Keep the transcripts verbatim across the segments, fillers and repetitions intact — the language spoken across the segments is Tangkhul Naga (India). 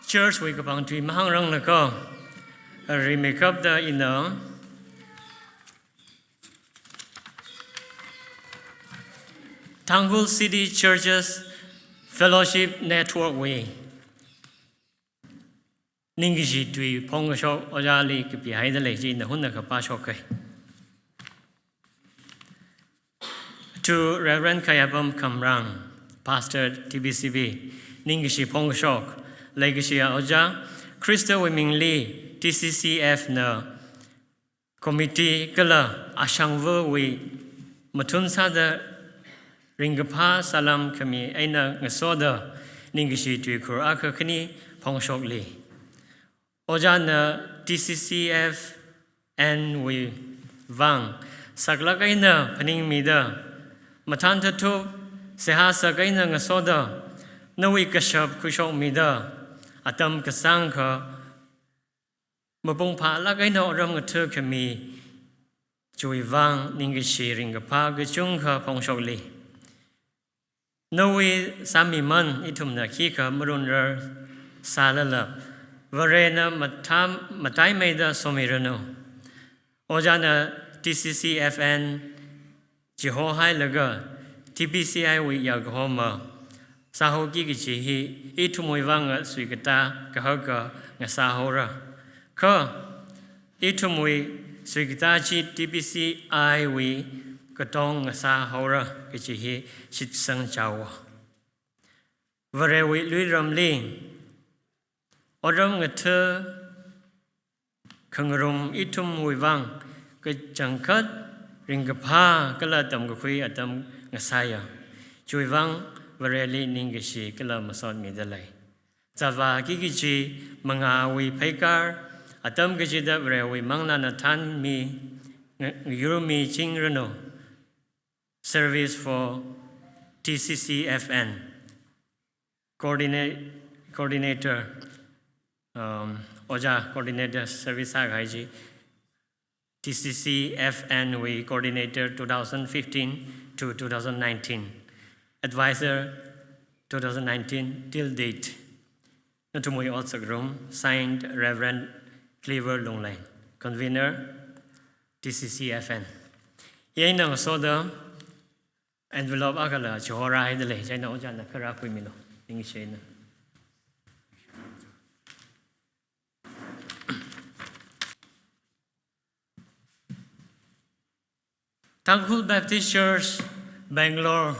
Church wui kapang tui mahāngranglaga, rimeikapta ina Tangkhul City Churches Fellowship Network wui ningkashi tui phongkashok ojāli kapihaida lei, chi ina hunnakha pāshok kai. To Reverend Khayapam Khamrang, Pastor T B C B, ningkashi phongkashok, leikashiya ojā, Khristawui mingli T C C F na committee kala ashangvawui mathun sāda ringkaphā salam khami eina ngasoda ningkashi tuikhur akha khani phongshokli. Ojāna T C C F N wui vang saklāk eina phaningmida, mathān thathup seihā sak eina ngasoda, nawui kashap khuishokmida, atam kasāngkha mapung phālāk eina otram ngatha khami chiwui vang ningkashi ringkaphā kachungkha phongshokli. Nawui sāmiman ithumna khikha marunrar sālala, Varena matham-, mataimeida somiranu. Ojāna T C C F N chihohailaga T B C I wui yarkahoma sāhaoki kaji hi ithumwui vanga suikatā kahaka ngasāhaora. Kha ithumwui suikatā chi T B C I wui katong ngasāhaora kaji hi shitsangchaowa. Varewui luiramli otram ngatha khangarum ithumwui vang kachangkhat ringkaphā kala tamkakhui atam ngasāya. Chiwui vang Vareli ningkashi kala masotmida lei. Zatvāki kaji mangāwui pheikar atam kachida Varewui manglāna thānmi, nga-, ngayurmi chingranu. Service for T C C F N. Coordinate, coordinator, um, ojā coordinator service sākahai chi, T C C F N wui coordinator two thousand fifteen to two thousand nineteen, advisor two thousand nineteen till date. Nathumwui ot sāngarum, signed Reverend Cleaver Lungleng, convener, T C C F N. Eina ngasoda envelope akhala chihorahaida lei, chieina ojāna kharā khuimilu, ningshina. Tangkhul Baptist Church, Bangalore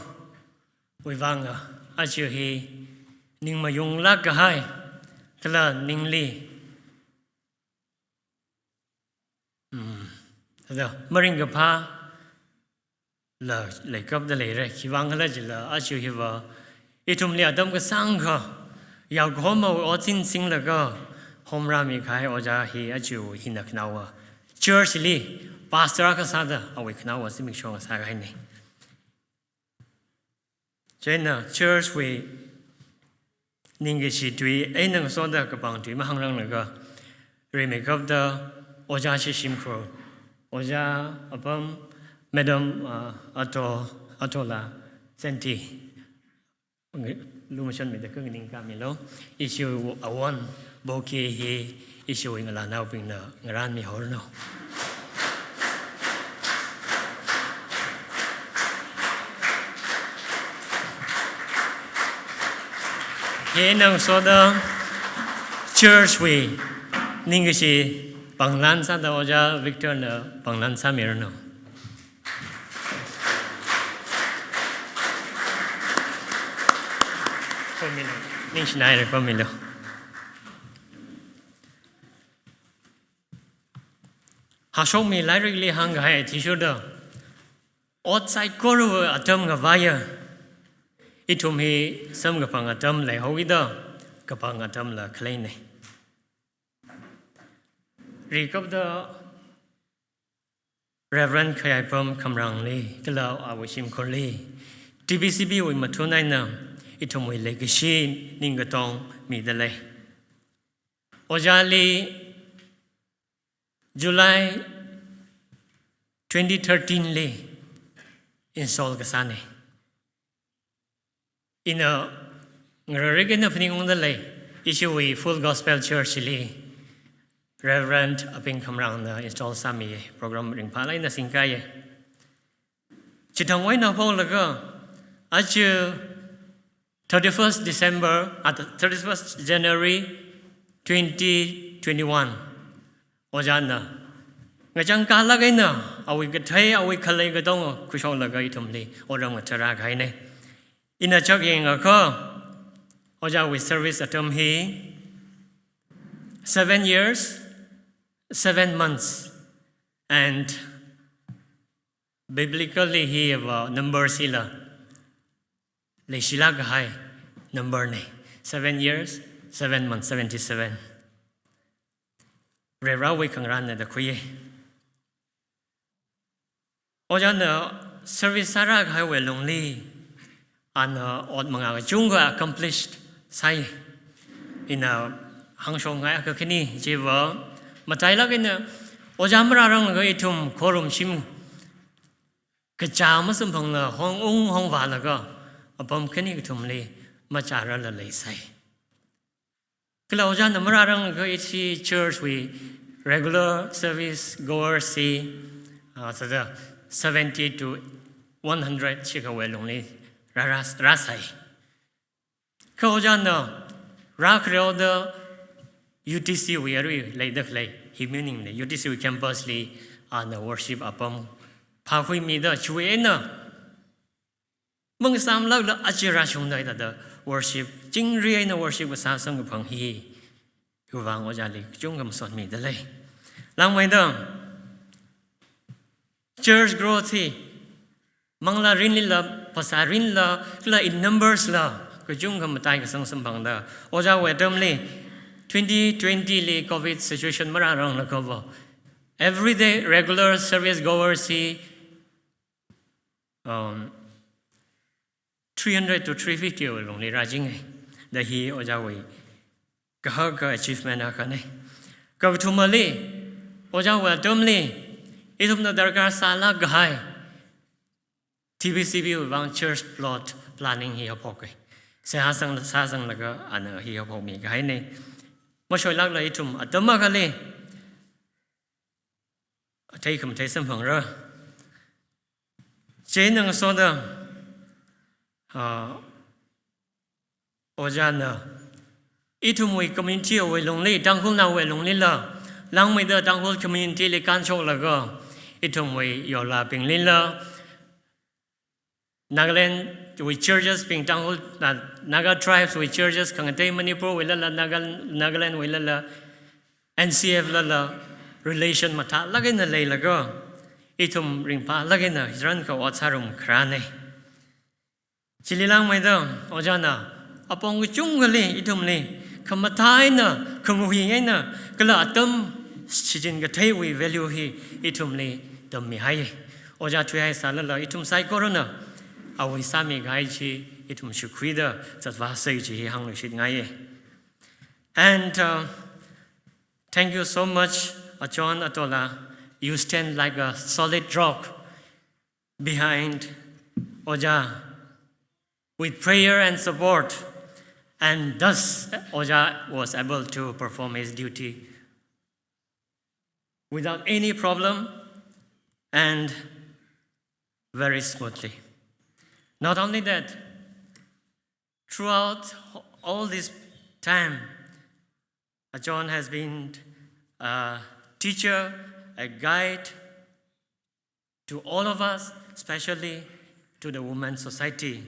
wui vanga, aja hi ning mayunglāk kahai, kala ningli, mm, ada maringkaphā la leikapda leira, khiwuivang khala jila, aja hiva ithumli atam kasāngkha, yarkahomawui otsin singlaga homrāmi kahai ojā hi aja hina khanaowa. Church li pastor akha sāda awui khanaowa zimiksho ngasākahaina. Chieina church wui ningkashi tui eina ngasoda kapang tui mahāngranglaga, rimeikapta ojā shishimkhur, ojā apam, Madam, uh, Ato, Atola Senti, lumashanmida kha nganingkāmilu. Ishiwui awon bouquet hi ishiwui ngalānaobingna ngarānmihaoranu. Hi eina ngasoda church wui ningkashi panglan sāda ojā Victor na panglan sāmiranu. Khomilu. Ningshina haira, khomilu. Hashokmi lairikli hāngkahai athishurda, ot saikorawui atam ngavāya. Ithum hi samkaphang atam leihaokida, kaphang atamla khaleina. Rikapta Reverend Khayaipam Khamrangli, kala awui shimkhurli, T B C B wui mathun eina ithumwui leikashi ningkatong mida lei. Ojāli July twenty thirteen li install kasāna. Ina ngararik eina phaningungda lei, Ishiwui Full Gospel Church li Reverend Aping Khamrangna install sāmi program ringphālāk eina singkaiya. Chithang eina haophoklaga, aja thirty-first December, ah, thirty-first January twenty twenty-one, ojāna ngachang kalāk eina awui kathei, awui khalei katonga khuishoklaga ithumli otram ngatharā kahaina. Ina chak yangakha, ojāwui service atam hi seven years, seven months, and biblically hi ava number sila leishilāk kahai number na. Seven years, seven months, seventy-seven. Varivarāwui khangarānna da khuiya. Ojāna service sārā kahaiwui lungli, ana ot manga kachungkha accomplished sāi. Ina hāngshokngai akha khani chiva, matailāk eina ojā marāranglaga ithum khorumshim kachā masamphangla hong ung hong vālaga apam khani kathumli machārala leisai. Kala ojāna marāranglaga ishi church wui regular service goers hi, ah, sāda seventy to one hundred chikhawui lungli rā, rā, rāsai. Kha ojāna rākhareoda U T C wui arui leida khalei, hi meaning na U T C wui campus li, ana worship apam phākhuimida chiwui eina mangasāmlākla aja rāshungda hithāda worship, chingri eina worship kasā samkaphang hi, hiwui vang ojāli kachungkha masotmida lei. Langmeida, church growth hi manglā rinlila, phasā rinla, kala in numbers la kachungkha mataikasang samphangda, ojāwui atamli twenty twenty li covid situation marāranglakha va, everyday regular service goers hi, um, three hundred to three fifty wui lungli rāchinga. Da hi ojāwui kahaka achievement akhana. Kakathumali, ojāwui atamli ithumna darkar sālāk kahai T B C B wui vang church plot planning hi haophoka. Seihā sang, sāsanglaga ana hi haophokmi kahaina. Mashoilākla ithum atam akhali athei khamathei samphangra. Chieina ngasoda, ah, ojāna ithumwui community wui lungli, Tangkhulnaowui lunglila, langmeida Tangkhul community li kānshoklaga, ithumwui yorlābinglila, Nagaland wui churches bing, Tangkhul, ah, Naga tribes wui churches khangatei Manipurwuilala, Naga, Nagalandwuilala, N C F lala relation mathālāk eina leilaga, ithum ringphālāk eina hithāran kha ot sārum kharāna. Chili langmeida, ojāna apong kachungkhali ithumli khamathā eina, khamuhi eina, kala atam shichin katheiwui value hi ithumli tammihai. Ojā thuihai sālala ithum saikorana awui sāmi kahai chi ithum shikhuida zatvāsei chi hi hāngluishitngaiya. And, uh, thank you so much, Achon Atola. You stand like a solid rock behind Ojā with prayer and support, and thus Ojā was able to perform his duty without any problem and very smoothly. Not only that, throughout all this time, Achon has been a teacher, a guide to all of us, especially to the Women Society.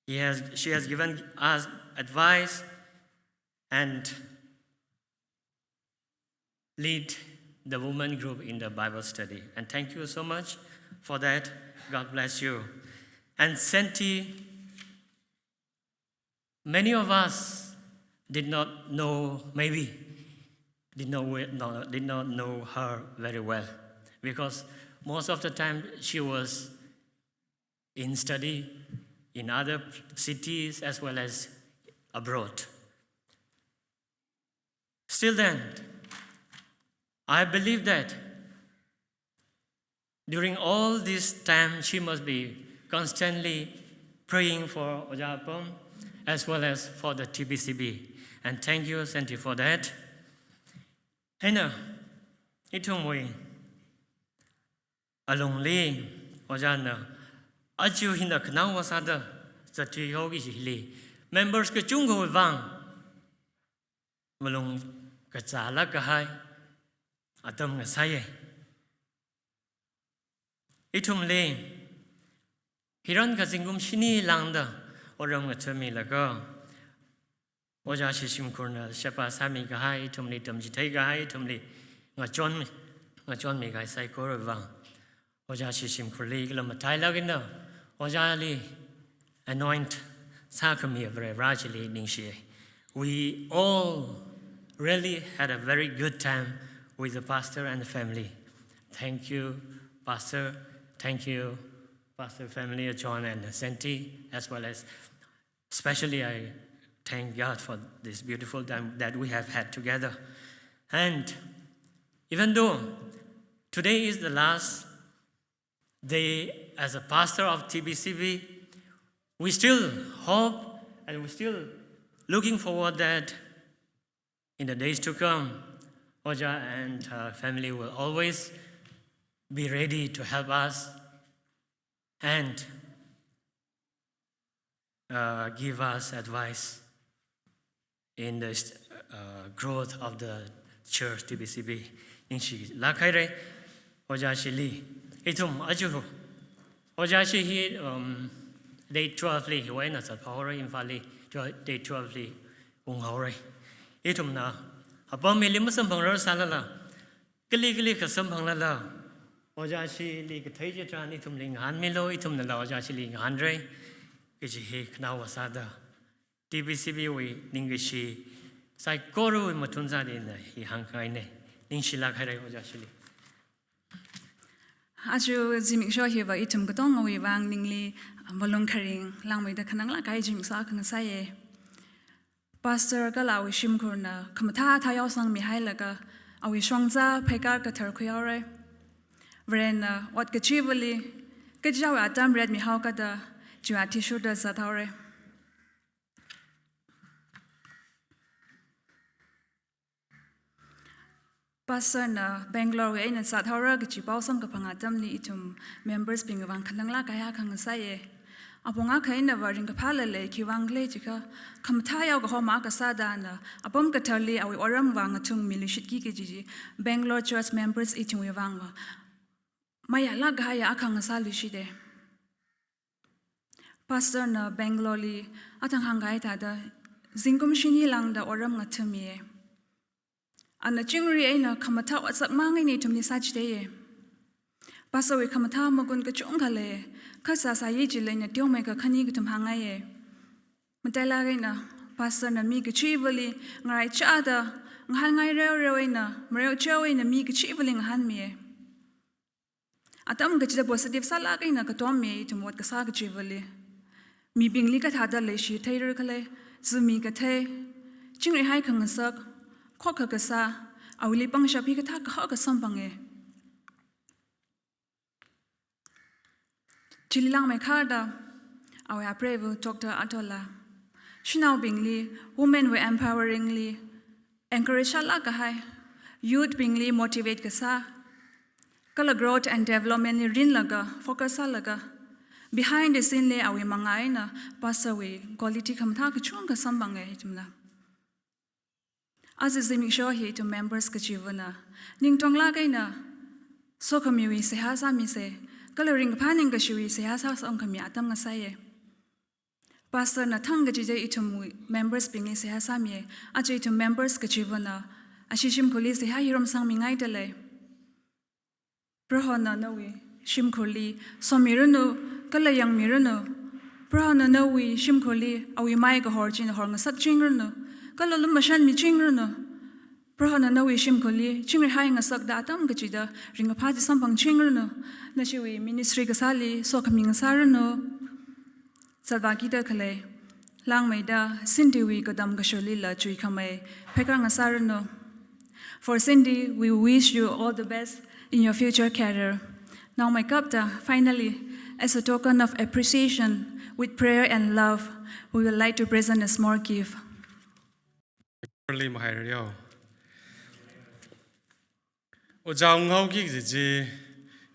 He has, she has given us advice and lead the women group in the Bible study. And thank you so much for that. God bless you. And Senti, many of us did not know, maybe did not, we-, no, did not know her very well, because most of the time she was in study in other cities as well as abroad. Still then, I believe that during all this time, she must be constantly praying for Ojā Apam as well as for the T B C B. And thank you, Santi, for that. Hina, ithumwui alungli, ojāna, aja hina khanaowa sāda zathui haoki chili, members kachungkhawui vang malung kachālāk kahai atam ngasāya. Ithumli, hiran kazingkum shini lāngda otram ngathamilaga, Ojā Shishimkhurna sheba sāmi kahai, ithumli tamchithei kahai, ithumli ngachonmi, ngachonmi kahai saikorawui vang, Ojā Shishimkhurli kala matailāk eina ojāli anoint sākhami Varivarā chili ningshi. We all really had a very good time with the pastor and the family. Thank you, Pastor. Thank you, Pastor family, John and Santi, as well as, especially, I thank God for this beautiful time that we have had together. And even though today is the last day as a pastor of T B C B, we still hope and we're still looking forward that in the days to come, Ojā and her family will always be ready to help us and, uh, give us advice in the, uh, growth of the church, T B C B. Ningshilāk haira, Ojā Shili. Ithum aja, Ojā Shi hi, um, date twelve li hiwui eina zatphāhaora, Imphalli, twelve, date twelve li unghaora. Ithumna apam hili masamphangrarsalala, kali kali kasamphanglala, Ojā Shili kathei chitharan ithumli ngahānmilu, ithumnala Ojā Shili ngahānra kaji hi khanaowa sāda, T B C B wui ningkashi saikorawui mathun sāda ina hi hāngkahaina. Ningshilāk haira Ojā Shili. Aja zimiksho hiva ithum katongawui vang ningli malung kharing, langmeida khananglāk kahai zimiksho akha ngasāya. Pastor kala awui shimkhurna khamathā thā yaosangmihailaga, awui shongza pheikar kathar khuihaora. Varena ot kachivali, kachichāwui atam ret mihaokada, chiwui athishurda zathaora. Pastor na Bangalore wui eina zathaora kaji pao samkaphang atamli ithum members bingwui vang khananglāk kahai akha ngasāya. Apong akha einava ringkaphā leilei, khiwui vang khala jiakha, khamathā yao kahoma akha sāda ana apam katharli awui otram vang ngathangmiluishitki kaji chi Bangalore church members ithumwui vangva mayālāk kahaiya akha ngasāluishita. Pastor na Bangalore li athang hāngkahai thāda, zingkum shini lāngda otram ngathamiya. Ana chingri eina khamathā otsak mang eina ithumli sāchitheiya. Pastor wui khamathā magun kachungkha lei, kha sāsāya chili ina teomeikha khani kathum hāngngaiya. Matailāk eina, Pastor na mi kachivali ngaraichāda, ngahānngai reoreo eina, mareocheo eina mi kachivali ngahānmiya. Atam kachida positive sālāk eina katommi ithum ot kasā kachivali. Mibingli kathāda leishi theira khala, zimi kathei, chingrihai khangasak, khokkha kasā, awuili pangshap hikathā kahaka samphanga. Chili langmeikharda, awui apreiva Doctor Atola, shanaobingli, women wui empowering li, encourage sālāk kahai, youth bingli motivate kasā, kala growth and development li rinlaga, focus sālaga, behind the scene li awui mangā eina, Pastor wui quality khamathā kachungkha samphanga ithumna. Aja zimiksho hi ithum members kachivana, ningtonglāk eina, sokhamiwui seihā sāmisa, kala ringkaphā ningkashiwui seihā sāsangkhami atam ngasāya. Pastor na thang kachida ithum members bingli seihā sāmiya, aja ithum members kachivana, ashi shimkhurli seihā hirom sangmingaidalei. Prohona nawui shimkhurli somiranu, kala yangmiranu. Prohona nawui shimkhurli awui mai kahor china horngasakchingranu, kala lumashanmichingranu. Prohona nawui shimkhurli chingrihai ngasakda atam kachida ringkaphā chi samphangchingranu. Nashiwui ministry kasāli sokhami ngasāranu. Zatvākida khalei langmeida Cindy wui katam kashurlila chuikhamei pheikar ngasāranu. For Cindy, we wish you all the best in your future career. Naomeikapta, finally, as a token of appreciation, with prayer and love, we would like to present a small gift. Lei mahairayao. Ojā unghaoki kaji chi,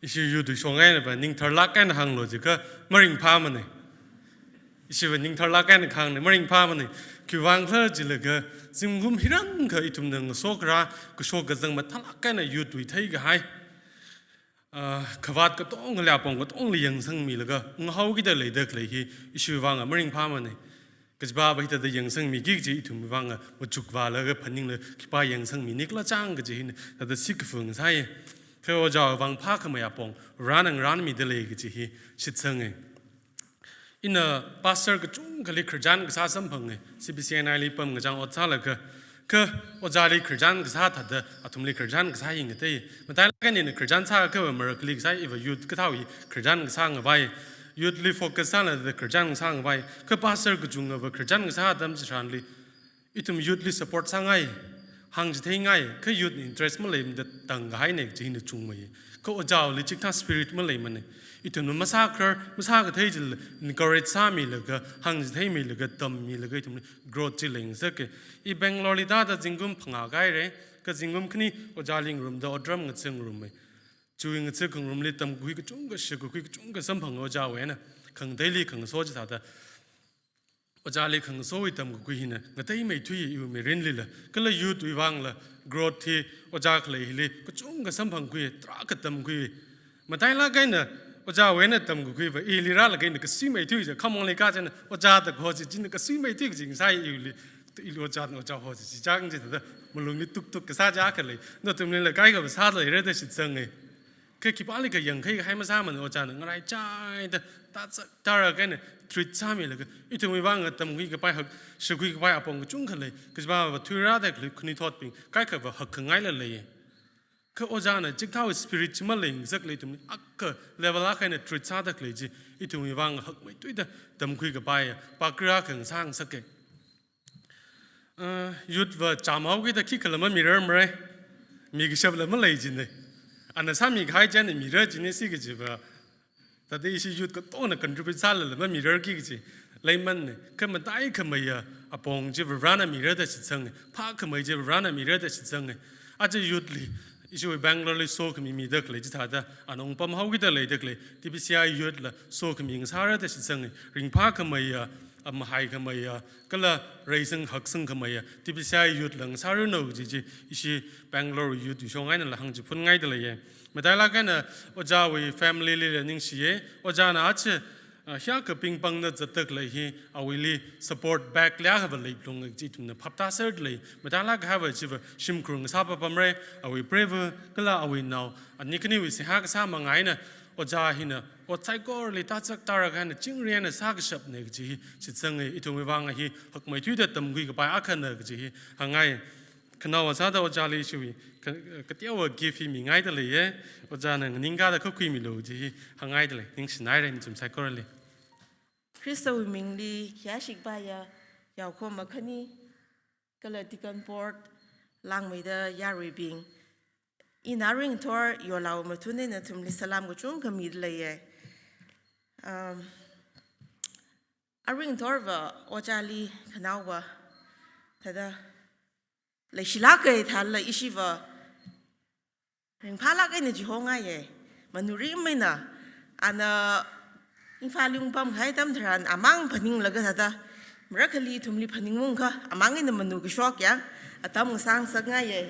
ishi youth wui shong eina va ningtharlāk eina hānglu jiakha maringphāmana. Ishi va ningtharlāk eina kahāngna, maringphāmana. Khiwuivang khala jilaga, zingkum hirānkha ithumna ngaso kharā, kashok kazang mathālāk eina youth wui theikahai, ah, khavāt katongali, apong katongli yangsangmilaga, unghaokida leida khalei hi, ishiwui vang maringphāmana. Kajipava hithāda yangsangmiki kaji ithumwui vang machukvālaga phaningla khipā yangsangmini khala chang kaji hina, thāda sikafu ngasāya. Kha ojāwui vang phākhamei apong, Varena ngarānmida lei kaji hi shitsanga. Ina pastor kachungkhali khararchan kasā samphanga, C B C N I li pam ngachang ot sālaga, kha ojāli khararchan kasā thāda, athumli khararchan kasā hi ngatei. Matailāk eina ina khararchan sākha va marakhali kasā iva youth kathāwui khararchan kasā ngavai. Youth li focus sālaga khararchan kasā ngavai. Kha pastor kachungava khararchan kasā atam chitharanli, ithum youth li support sāngai, hāngchitheingai, kha youth interest maleimada tangkahaina kaji hina chungmei. Kha ojāwuili chikathā spirit maleimana. Ithumna masākharar, masākathei chila encourage sāmilaga, hāngchitheimilaga, tammilaga ithumli growth chi leingasaka. I Bangalore li tāda zingkum phangā kahaira, kha zingkum khani ojāli ngarumda otram ngatha ngarummei. Chiwui ngatha khangarumli tamkakhui kachungkha, shākakhui kachungkha samphanga ojāwui eina. Khangateili khangaso chithāda, ojāli khangasowui tamkakhui hina ngateimeithui iwui mirinlila, kala youth wui vangla, growth hi ojā khalei hili kachungkha samphangkhui, tarākha tamkhui. Matailāk eina ojāwui eina tamkakhuiva ili rālaga ina kasuimeithui ja, khamongli kachina ojā da kaho chi, china kasuimeithui kajing sai iwuili, ili ojā, ojā ho chi, chi chang chithāda malungli tuktuk kasā ja khalei. Nathumlila kaikha va sāda leira da shitsanga. Kha khipālikha yangkhai kahai masāmana, ojāna ngaraichaida, tāzak tārak eina treat sāmilaga, ithumwui vang tamkhui kapai hak, shākhui kapai apong kachungkha lei, kajipava thuirāda khalei khanuithotbing, kaikhava hakkhangaila lei. Kha ojāna chikathāwui spirit chi maleingasak lei, ithumli akha level akha eina treat sāda khalei chi, ithumwui vang hakmeithuida tamkhui kapai, pakra khangasā ngasaka. Uh, youth va chāmhaokida khikhala mamirarmara. Mikashapla malei jina. Ana sāmikahai china mira jina si kajiva. Thāda ishi youth katongna contribute sālala mamirarki kaji leimana. Kha mataikhameiya apong chi Varena mira da shitsanga. Phākhamei chi Varena mira da shitsanga. Aja youth li, ishiwui Bangalore li sokhami mida khalei chithāda, ana ungpamhaokida leida khalei, T B C I youth la sokhami ngasāra da shitsanga. Ringphākhameiya, amhaikhameiya, kala reisang haksangkhameiya, T B C I youth la ngasāranu kaji chi, ishi Bangalore youth wui shong einala hāngchiphunngaida leiya. Matailāk eina ojāwui family lila ningshiya, ojāna aja, ah, hiyākha pingpangda zatda khalei hi, awuili support back li akhava leiphalunga kaji ithumna phaptāserda lei. Matailāk kahaiva chiva shimkhur ngasā papamra, awui preiva, kala awui nao, ani khaniwui seihā kasā manga eina, ojā hina ot saikorali tāzak tārak eina chingri eina sākashapna kaji hi shitsanga, ithumwui vang hi hakmeithuida tamkhui kapai akhana kaji hi hāngngai. Khanaowa sāda ojāli chiwui ka-, kateowa gift hi mingaida leiya. Ojāna nganingkāda khuikhuimilu kaji hi hāngngaida lei. Ningshinaira nathum saikorali. Khristawui mingli khayāshi kapaiya yaokahoma khani, kala deacon board, langmeida yaruibing, ina aruingathor Yolao Mathun eina nathumli salam kachungkha mida leiya. Um, aruingathorva ojāli khanaowa thāda leishilāka thālala ishiva ringphālāk eina chihongngaiya. Manu rimeina, ana Imphal li ungpamkahai atam tharan amang phaninglaga thāda, marakhali ithumli phaningungkha, amang eina manu kashok ya, atam ngasāngasakngaiya.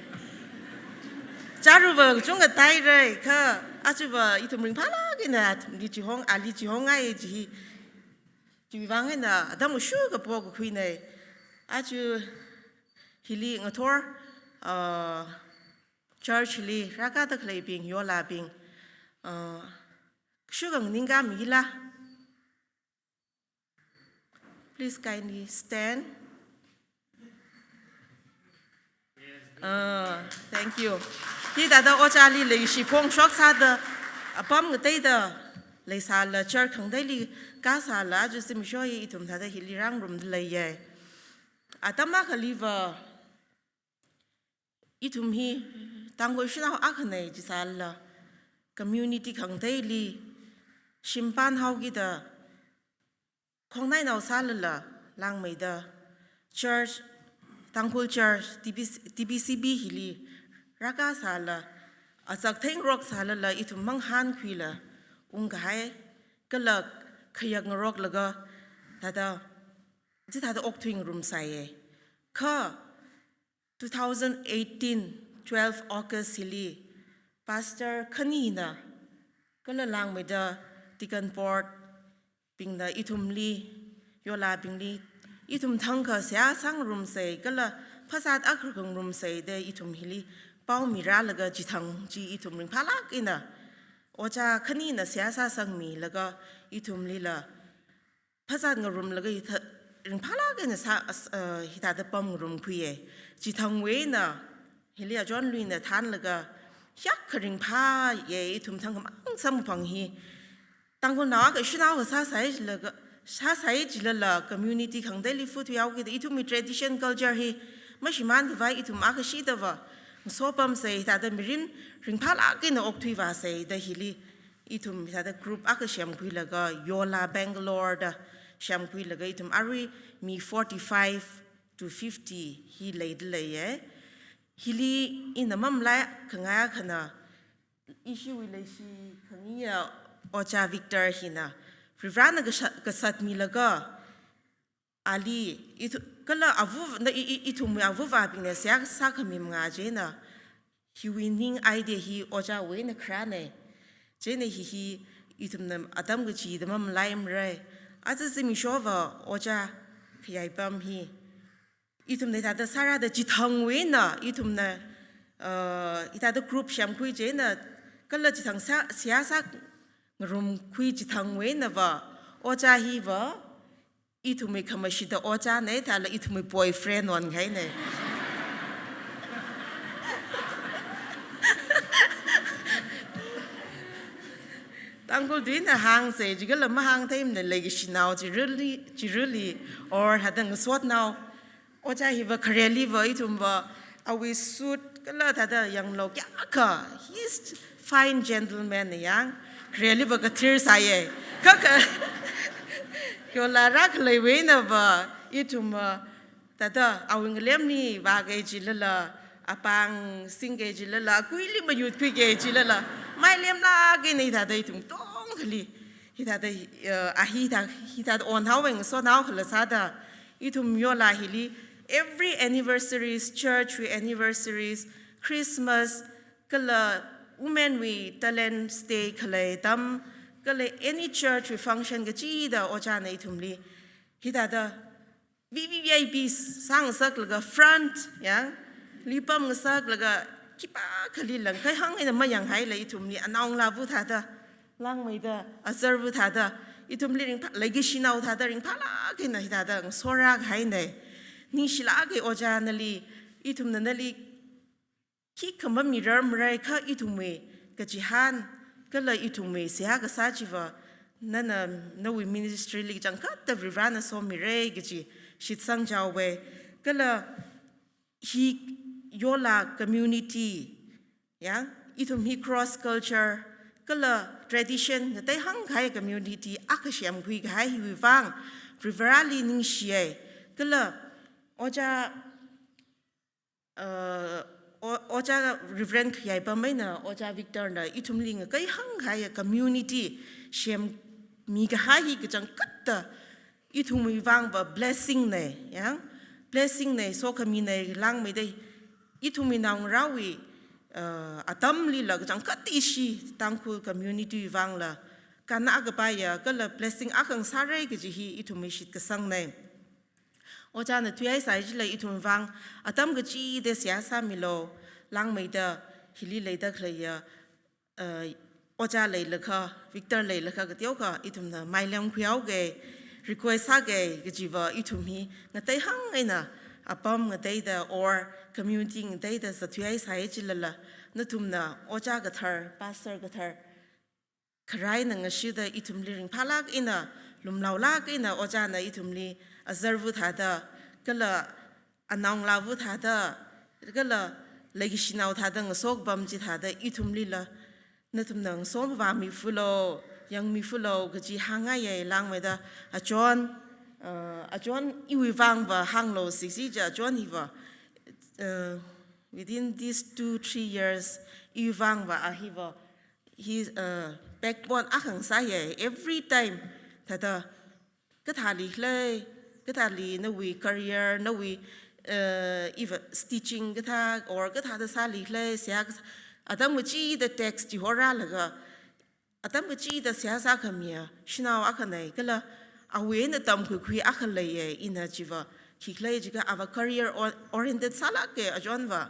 Chāruva kachungkha tāhaira, kha ajava ithum ringphālāk eina athumli chihong, ali chihongngaiya kaji hi, chiwui vang eina atam kashuk kapo kakhuina. Aja hili ngathor, uh, church li rākāda khaleibing, yolabing, uh, kashuk nganingkāmila. Please kindly stand. Uh, thank you. Hithāda ojāli leishi phongshok sāda, apam ngateida leisāla, church khangateili kāsāla, aja zimiksho hi ithum thāda hili rāngarumda leiya. Atam akhaliva, ithum hi Tangkhul shanao akhana jisālala, community khangateili shimpan haokida, khongnainao sālala, langmeida, church Tangkhul Church, T B C, T B C B hili rākasāla, azak theingarok sālala ithum manghānkhuila ungkahai, kala khayak ngaroklaga thāda, chithāda okthuingarumsāya. Kha two thousand eighteen, twelve August hili, Pastor khanina, kala langmeida Deacon Board bingna ithumli, yolabingli, ithum thangkha seihā sāngarumsa, kala phasā akha khangarumsa da ithum hili pao mirālaga chithang chi ithum ringphālāk eina, ojā khanina seihā sāsangmilaga ithumlila phasā ngarumlaga hithā, ringphālāk eina sā, as-, uh, hithāda pamngarumkhuiya. Chithangwui eina, hili John Lui na thānlaga, hiyākha ringphāya, ithum thangkhamang samkaphang hi. Tangkhulnao akha shanao akha sāsai jilaga, sāsai jilala community khangateili futhuihaokida, ithumwui tradition culture hi mashimānkhavai ithum akha shidava ngasopamsa, hithāda mirin ringphālāk eina okthuivāsa da hili ithum hithāda group akha semkhuilaga Yola Bangalore da semkhuilaga ithum arui mi forty-five to fifty hi leida leiya. Hili ina mamalai khangai akhana, ishiwui leishi khangayiya Ojā Victor hina Varivarana kasha-, kasatmilaga, ali, ithu-, kala avu, na i, i, ithumwui avuvabingna seihā sākhami manga chieina, hiwui ning idea hi ojāwui eina kharāna. Chieina hi hi ithumna atam kachida mamalaimara. Aja zimikshova ojā khayai pam hi ithumna hithāda sārāda chithangwui eina, ithumna, uh, hithāda group semkhui chieina, kala chithang sā, seihā sāngarumkhui chithangwui einava, ojā hiva, ithumwui khamashita ojāna, thāla ithumwui boyfriend onhaina. Tangkhul tuina hāngsa, chikala mahāngtheimana, leikashinao, chirili, chirili, or hāda ngasotnao. Ojā hiva khareliva, ithumva, awui suit, kala thāda yanglu kayākha, he's fine gentleman yang, khareliva kathir sāya. Kha kha, yola rākhaleiwui einava, ithumva, thāda awui ngalemli vāki jilala, apāng singki jilala, akuili mayutkhuiki jilala, mailemlāk eina hithāda ithum tongkhali, hithāda, eh, a hithā, hithāda onhaowa, ngasothaokhala sāda, ithum yola hili, every anniversaries, church wui anniversaries, Christmas, kala women wui Talents Day khalei atam, kala any church wui function kachida ojāna ithumli, hithāda V V V I Ps sāngasaklaga front, yang, li pamngasaklaga khipākhali langkhai hāng eina mayanghaila ithumli anaongalāva thāda, langmeida, azarva thāda, ithumli ringphā, leikashinao thāda ringphālāk eina hithāda ngasorākahaina. Ningshilāka ojā nali, ithumna nali khikha mamirarmara kha ithumwui kachihān, kala ithumwui seihā kasā chiva, nana nawui ministry li kachangkhatta Varivarana somira kaji shitsang chaowa, kala hi yola community, yang, ithum hi cross culture, kala tradition ngatei hāngkahai community akha semkhuikahai hiwui vang, Varivarali ningshiya, kala ojā, uh, o-, ojā Reverend khayai pam eina, ojā Victor na ithumli ngakai hāngkahai community semmikahai hi kachangkhatta ithumwui vangva blessing na, yang, blessing na, sokhamina, langmeida ithumwui naongarāwui, uh, atamlila kachangkhatta ishi Tangkhul community vangla kannā kapaiya, kala blessing akha ngasāra kaji hi ithumwui shitkasangna. Ojāna thuihaisai jila ithum vang atam kachida seihā sāmilu, langmeida hili leida khaleiya, uh, ojā leilakha, Victor leilakha, kateokha ithumna mailemkhuihaoki, request sāki kajiva ithum hi ngatei hāng eina apam ngateida or community ngateida zatthuihaisai jilala, nathumna ojā kathar, pastor kathar, kharā eina ngashida ithumli ringphālāk eina, lumlaolāk eina ojāna ithumli azarva thāda, kala anaongalāva thāda, kala leikashinao thāda ngasopam chithāda ithumlila nathumna ngasomvāmifulo, yangmifulo kaji hāngngaiya, langmeida a John, uh, a John iwui vangva hānglu sisi ja, a John hiva uh, within these two, three years, iwui vangva a hiva, hi, uh, backbone akha ngasāya. Every time, thāda, kathāli khalei, kathāli nawui career, nawui, uh, iva stitching kathā, or kathāda sāli khalei, seihā kasā, atam kachida text chihorālaga, atam kachida seihā sākhamiya shanao akhana, kala awui eina tamkhuikhui akha leiya, ina chiva, khikhalei jiakha ava career or-, oriented sālāka, achonva.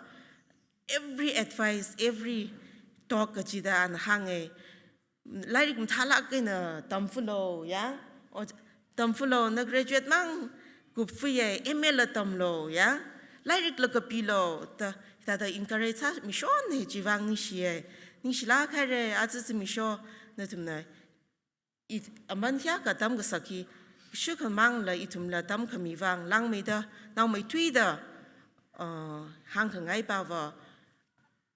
Every advice, every talk kachida ana hānga. Lairik mathālāk eina tamfalo, ya? O, tamfalo, na graduate mang kupfuiya, M A la tamlo, ya? Lairikla kapilo, da, da, da encourage sāmishonna, chiwui vang ningshiya. Ningshilāk haira, aja zimiksho, nathumna. It, aman hiyākha tamkasak hi, shukhamangla ithumla tamkhami vang, langmeida, naomeithuida, uh, hāngkhangai pava,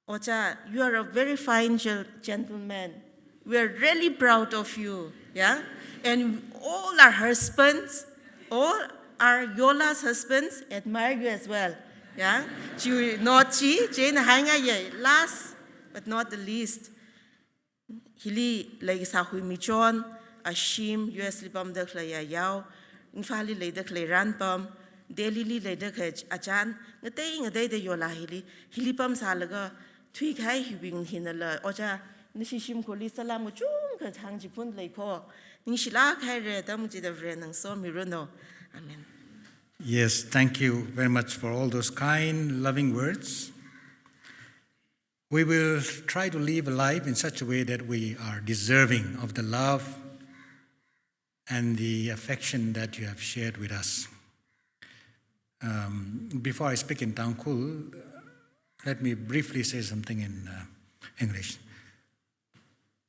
Ojā, you are a very fine gen-, gentleman. We are really proud of you, yeah? And all our husbands, all our Yola's husbands admire you as well, yeah? Chi, not chi, chieina haingaiya, last but not the least. Hili leikasā Huimichon, ashim, U S li pamda khaleiya yao, Imphal li leida khalei Ranpam, Delhi li leida khalei achān, ngatei ngateida Yola hili, hili pamsālaga, thuikahai hiwui vang hinala, Ojā, nashi shimkhurli salam kachungkha hāngchiphun leikho, ningshilāk haira, atam chida Varena ngasomiranu. Amen. Yes, thank you very much for all those kind, loving words. We will try to live a life in such a way that we are deserving of the love and the affection that you have shared with us. Um, before I speak in Tangkhul, let me briefly say something in, uh, English.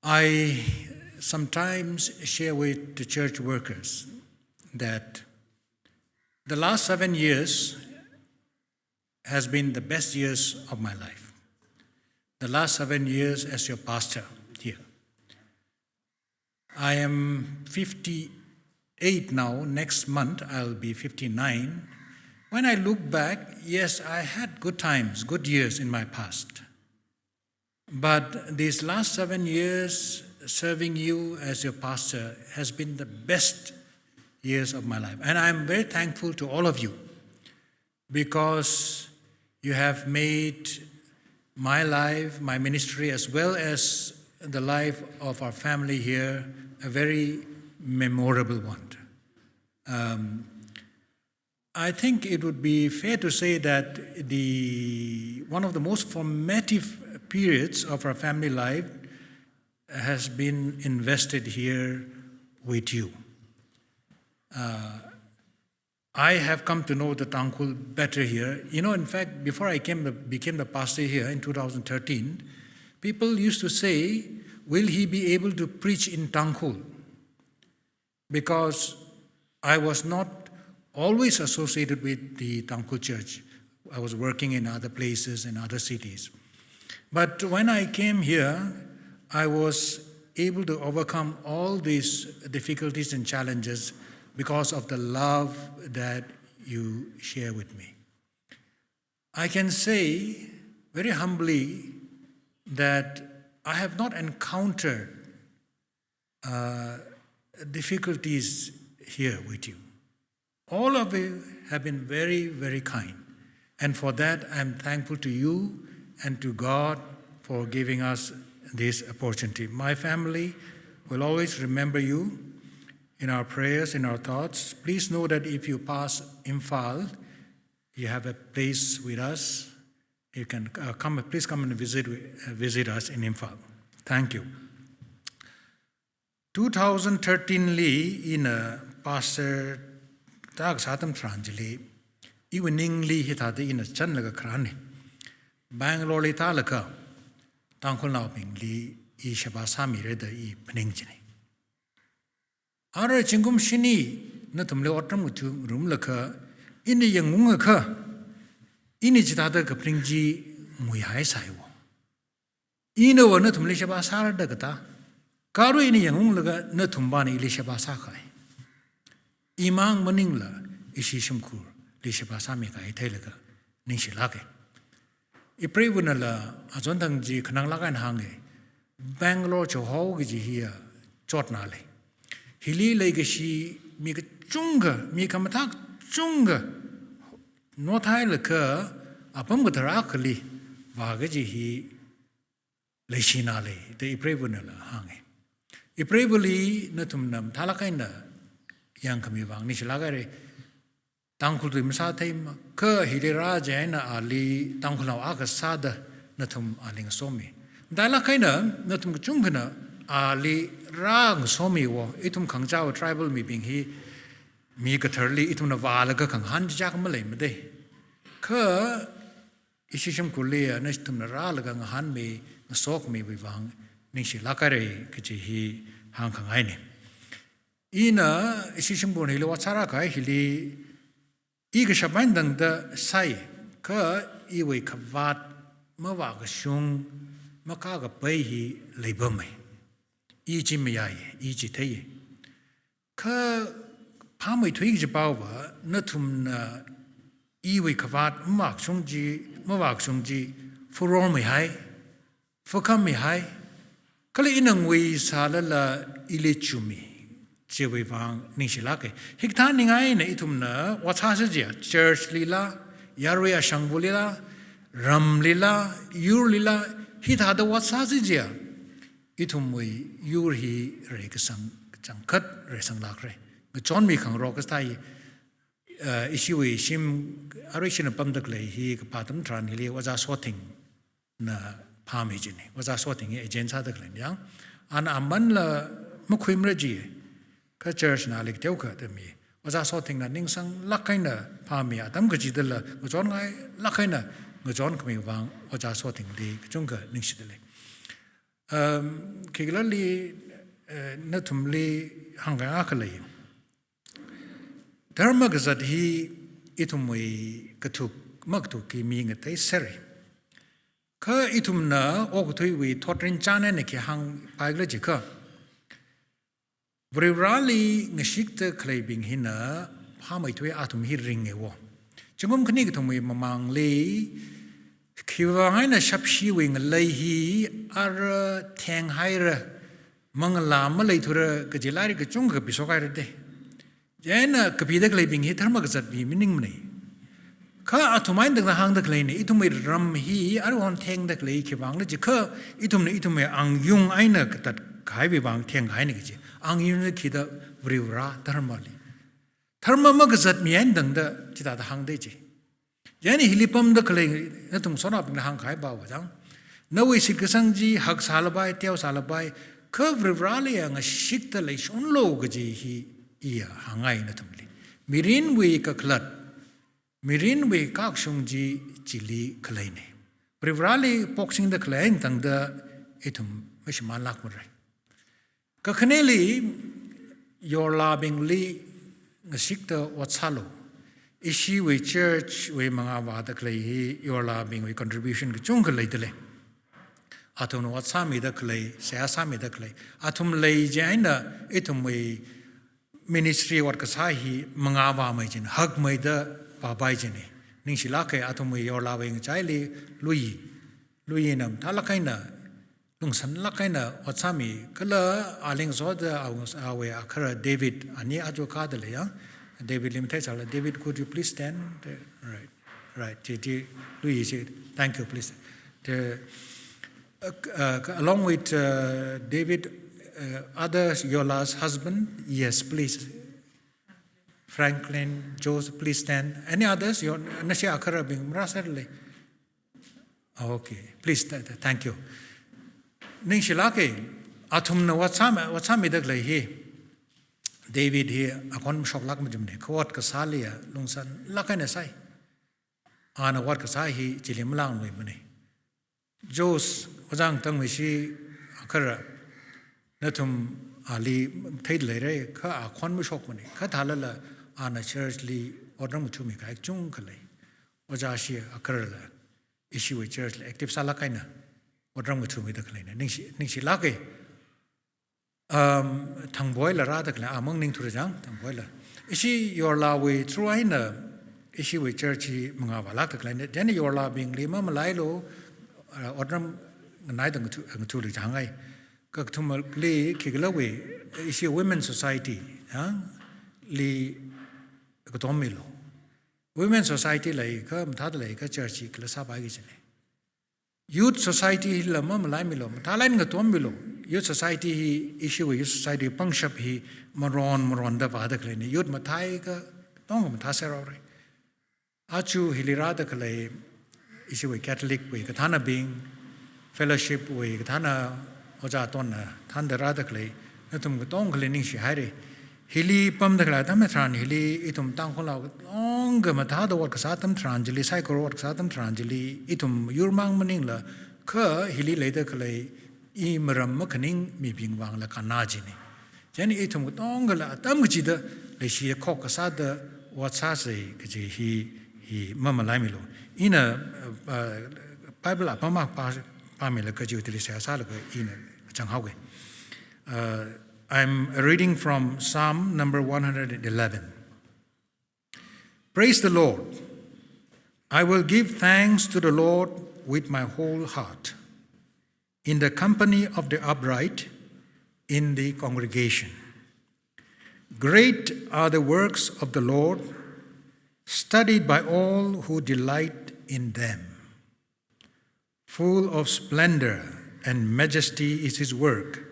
I sometimes share with the church workers that the last seven years has been the best years of my life. The last seven years as your pastor here. I am fifty-eight now. Next month, I'll be fifty-nine. When I look back, yes, I had good times, good years in my past. But these last seven years serving you as your pastor has been the best years of my life. And I'm very thankful to all of you because you have made my life, my ministry, as well as the life of our family here, a very memorable one. Um, I think it would be fair to say that the, one of the most formative periods of our family life has been invested here with you. Uh, I have come to know the Tangkhul better here. You know, in fact, before I came the, became the pastor here in two thousand thirteen, people used to say, "Will he be able to preach in Tangkhul?" Because I was not always associated with the Tangkhul church. I was working in other places, in other cities. But when I came here, I was able to overcome all these difficulties and challenges because of the love that you share with me. I can say very humbly that I have not encountered, uh, difficulties here with you. All of you have been very, very kind. And for that, I'm thankful to you and to God for giving us this opportunity. My family will always remember you in our prayers, in our thoughts. Please know that if you pass Imphal, you have a place with us. You can, uh, come, please come and visit, uh, visit us in Imphal. Thank you. Two thousand thirteen li ina pastor tākasā atam tharan chili, iwui ningli hithāda ina chānlaga kharāna. Bangalore li tālaga, Tangkhulnaobingli i sheba sāmira da i phaning china. Ara zingkum shini nathumli otram ngatharumlaga, ina yangungakha, ina chithāda kaphaning chi nguihaisai wo. Inava nathumli sheba sārada kathā, kha arui ina yangunglaga nathumbingna ili sheba sākahai. Imang maningla ishi shimkhurli sheba sāmikahai theilaga, ningshilāka. Ipreivānala azonthang chi khananglāk eina hānga, Bangalore chihoki kaji hiya chotnala. Hili leikashi mi kachungkha, mi khamathā kachungkha nothailaga apam kathar akhali vākaji hi leishinala da ipreivānala hānga. Ipreivāli nathumna mathālāk eina yangkhami vang ningshilāk haira. Tangkhul tui masātheimana, kha hili rā chieina ali Tangkhulnao akha sāda nathum ali ngasomi. Matailāk eina nathum kachungkhana ali rāngasomiwo, ithum khangachā tribal mibing hi mi katharli ithumna vālaga khangahān chak maleimada. Kha ishi shimkhurli nathumna rālaga ngahānmi, ngasokhamiwui vang ningshilāk haira kaji hi hāngkhangaina. Ina ishi shimkhur hili ot sārākahai hili, i kashap eina tangda sai, kha iwui khavāt mavākashung, makākapai hi leipamma. I chi mayāya, i chi theiya. Kha phāmeithui kajipaova, nathumna iwui khavāt mavākashung chi, mavākashung chi, furor mihai, fakhamihai, kala ina nguisālala ili chumi, chiwui vang ningshilāka. Hikathā ningai eina ithumna ot sāsi chiakha, church lila, yarui ashangvulila, ramlila, yurlila, hithāda ot sāsi chiakha, ithumwui yur hi reikasang kachangkhat reisanglākra. Ngachonmi khangarok kasā hi, eh, ishiwui shim, arui ishina pamda khalei hi kapā atam tharanli Ojā Sothingna phāmi jina. Ojā Sothing hi agent sāda khaleina yang. Ana amanla makhuimara ji. Kha church na lik teokha da mi. Ojā Sothingna ningsanglāk eina phāmi atam kachidala ngachonngailāk eina ngachonkhami vang Ojā Sothingli kachungkha ningshida lei. Um, khikhalali, eh, nathumli hāngkhangai akha lei. Dharma kazat hi ithumwui kathuk makathukki mi ngateisera. Kha ithumna okathuiwui thotrin chān eina khi hāngpaikhala jiakha, Varivarāli ngashikda khaleibing hina phāmeithui athum hi ringawo. Zingkum khani kathumwui mamangli, khiwui vang eina shapshiwui ngalei hi ara thenghaira, manglā maleithura kaji lairik kachungkha kapishokhaira da. Chieina kapida khaleibing hi dharma kazat mi maningmana. Kha athum eina tangda hāngda khaleina, ithumwui ram hi aruihon thengda khalei khiwui vangla jiakha, ithumna ithumwui angyung eina katatkahaiwui vang thengkahaina kaji. Angyung chi khida? Varivarā dharmali. Dharma makazat mi eina tangda chithāda hāngda ji. Chieina hili pamda khalei nathum sonabingna hāngkahai pao vajang, nawui shitkasang chi haksālapai, teosālapai, kha Varivarāli ngashikda leishonlu kaji hi iya hāngngai nathumli. Mirinwui kakhalat, mirinwui kakashung chi chili khaleina. Varivarāli poksingda khalei eina tangda ithum mashimānlākmara. Kakhaneli, yorlābingli ngashikda ot sālu. Ishiwui church wui mangā vāda khalei hi yorlābingwui contribution kachungkha leida lei. Athumna ot sāmida khalei, seihā sāmida khalei. Athum lei chieina ithumwui ministry ot kasā hi mangā vāmei jina, hakmeida vāpai jina. Ningshilāka, athumwui yorlāwui ngachaili Lui, Luina mathālāk eina, lungsanlāk eina ot sāmi, kala ali ngasoda awui, awui akhara David, ani aja kāda leiya. Davidli matheisālala, David, could you please stand? Right, right. Chi, chi, Lui chi, thank you, please. The, uh, uh, along with, uh, David, uh, others, Yola's husband, yes, please. Franklin, Joseph, please stand. Any others? Yo, nashi akharabing marāsālala. Okay, please, th-, th-, thank you. Ningshilāka, athumna ot sāmi, ot sāmida khalei hi, David hi akhon mashoklāk majumna, kha ot kasāli ya lungsanlāk eina sai. Ana ot kasā hi chili malāngluimana. Jos, ojang tangmeishi akhara, nathum ali theida leira, kha akhon mashokmana, kha thālala ana church li otram ngathami kahai kachungkha lei. Ojā shi akharala, ishiwui church li active sālāk eina otram ngathamida khaleina. Ningshi, ningshilāka. Um, Thangboila rāda khalei, amang ningthura jang, Thangboila. Ishi yorlāwui through eina, ishiwui church hi mangāvālākda khaleina. Chieina yorlābingli mamalailu, uh, otram nganaida ngathu, ngathuli jang ai. Kakathumali khikhalawui, ishi Women Society, ha? Li katommilu. Women Society leiakha, mathāda leiakha church hi kala sāpai kajina. Youth Society hila mamalaimilu, mathālāk eina ngatommilu. Youth Society hi, ishiwui Youth Society pangshap hi maron maronda vāda khaleina. Youth mathāakha, tong mathāserhaora. Aja hili rāda khalei, ishiwui Catholic wui kathānabing, fellowship wui kathāna ojā tonna, thānda rāda khalei, nathum katongali ningshihaira. Hili pamda khalei atam tharan hili, ithum Tangkhulnao katonga mathāda ot kasā atam tharan chili, saikora ot kasā atam tharan chili, ithum yurmang maningla, kha hili leida khalei, imaram makhaning mibingwui vangla kannā china. Chieina ithum katongala atam kachida, leishiya khok kasāda ot sāsa kaji hi, hi mamalaimilu. Ina, uh, Bible apam akha pā, pāmilaga kaji utili seihā sālaga ina changhaoga. Uh, I'm reading from Psalm number one hundred eleven. Praise the Lord. I will give thanks to the Lord with my whole heart, in the company of the upright in the congregation. Great are the works of the Lord, studied by all who delight in them. Full of splendor and majesty is his work,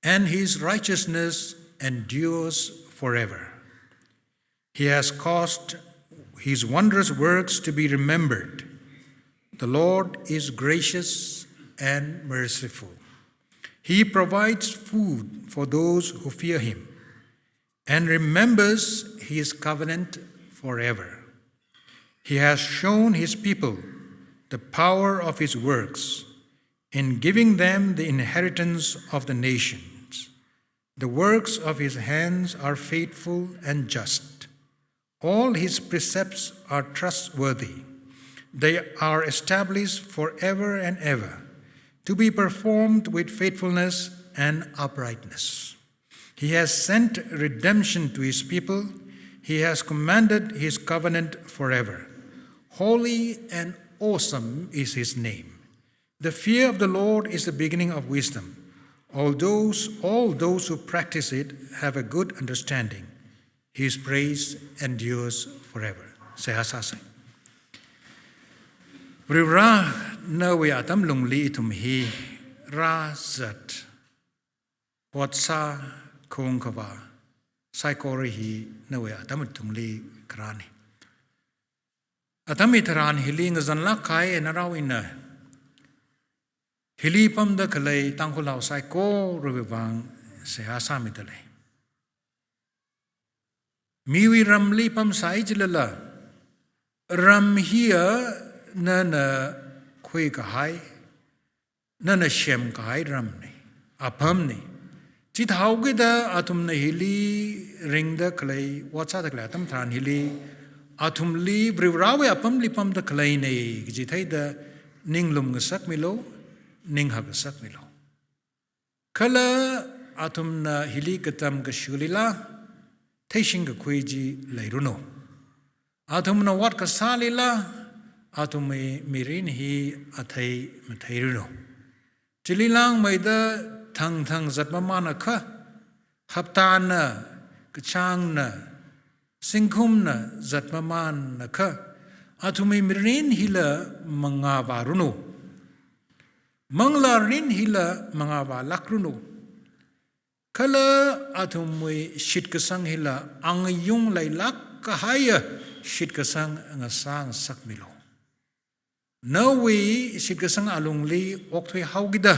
and his righteousness endures forever. He has caused his wondrous works to be remembered. The Lord is gracious and merciful. He provides food for those who fear him and remembers his covenant forever. He has shown his people the power of his works in giving them the inheritance of the nations. The works of his hands are faithful and just. All his precepts are trustworthy. They are established forever and ever, to be performed with faithfulness and uprightness. He has sent redemption to his people. He has commanded his covenant forever. Holy and awesome is his name. The fear of the Lord is the beginning of wisdom. All those, all those who practice it have a good understanding. His praise endures forever. Seihā sāsa. Varivara, nawui atam lungli ithum hi rāzat, ot sā, khaung khavā saikora hi nawui atam tungli kharāna. Atam hitharan hili ngazanlāk kahai eina rao ina, hili pamda khalei Tangkhulnao saikorawui vang seihā sāmida lei. Miwui ramli pamsai jilala, ram hiya nana khuikahai, nana semkahai ramna, apamna. Chithāhaokida athumna hili ringda khalei, ot sāda khalei atam tharan hili, athumli Varivarawui apamli pamda khaleina kaji theida ninglum ngasakmilu, ning hakngasakmilu. Kala athumna hili katam kashulila, theishing kakhui chi leiranu. Athumna ot kasālila, athumwui mirin hi athei matheiranu. Chili langmeida thangthang zat mamānakha, haptana, kachāngna, zingkumna zat mamānakha, athumwui mirin hila mangāvāranu. Manglā mirin hila mangāvālākranu. Kala athumwui shitkasang hila angayung leilāk kahaiya shitkasang ngasā ngasakmilu. Nawui shitkasang alungli okthuihaokida,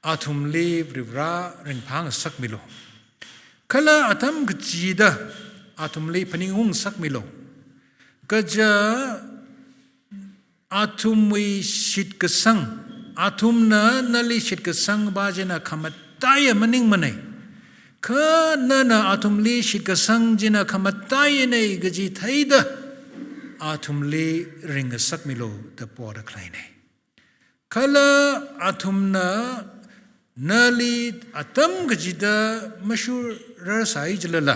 athumli Varivara ringphā ngasakmilu. Kala atam kachida athumli phaningung ngasakmilu. Kaja athumwui shitkasang, athumna nali shitkasang ba china khamataiya maningmana. Kha nana athumli shitkasang china khamataiyana kaji theida, athumli ring ngasakmilu da poda khaleina. Kala athumna nali atam kachida mashurrarsai jilala,